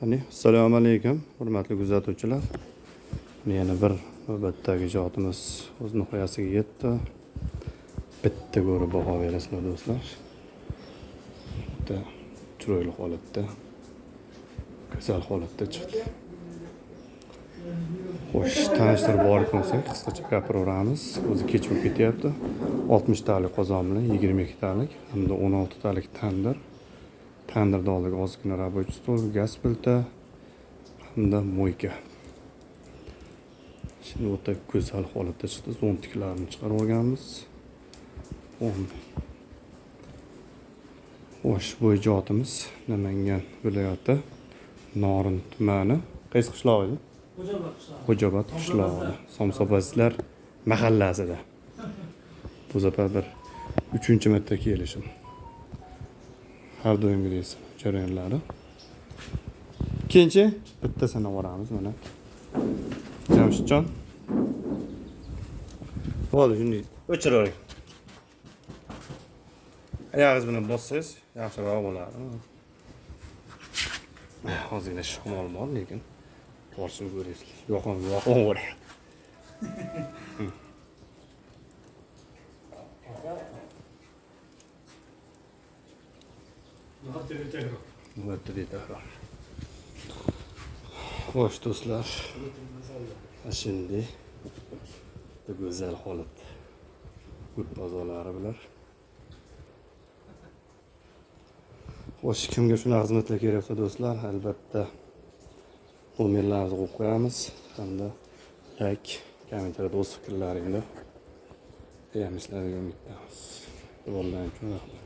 Assalomu alaykum, hurmatli kuzatuvchilar. Yana bir navbatdagi ijodimiz o'z nihoyasiga yetdi. Bitta ko'rib baho berasizlar do'stlar. Bitta chiroyli holatda, go'zal holatda chiqdi. Xo'sh, tanishtirib borib bo'lsak, qisqacha gapiraveramiz. O'zi kech bo'lib ketyapti. 60 talik qozon bilan 22 talik hamda 16 talik tandir. Tandirda oldiga ozgina рабочий stol, gaz plita hamda moyka. Şimdi o'ta go'zal holatda chiqdi. Zontiklarni chiqarib olganmiz. Xo'sh, bu ijodimiz Namangan viloyati Norin tumani. Qaysi qishloq edi? Xo'jaobod qishlog'ida, Somsabazlar mahallasida. Bu safar bir 3-marta kelishim. Har doimgidek jarayonlari. Ikkinchi bittasini boramiz mana. Jamshidjon. Bo'ldi, shunday o'chiravering. Oyog'ingiz bilan bossangiz yaxshiroq bo'ladi. Ozgina shamol bor, lekin tortishib ko'rasiz. Yoqim, yoqim bo'lyapti. Takror. Xo'sh do'stlar, shunday go'zal holat. Guruh a'zolari bular. Xo'sh, kimga shunaqa xizmatlar kerak bo'lsa do'stlar, albatta nomerlarimizni qo'yib qo'yamiz hamda like, kommentariyada o'z fikrlaringni berishinglarga umiddamiz. E'tiborlaring uchun rahmat.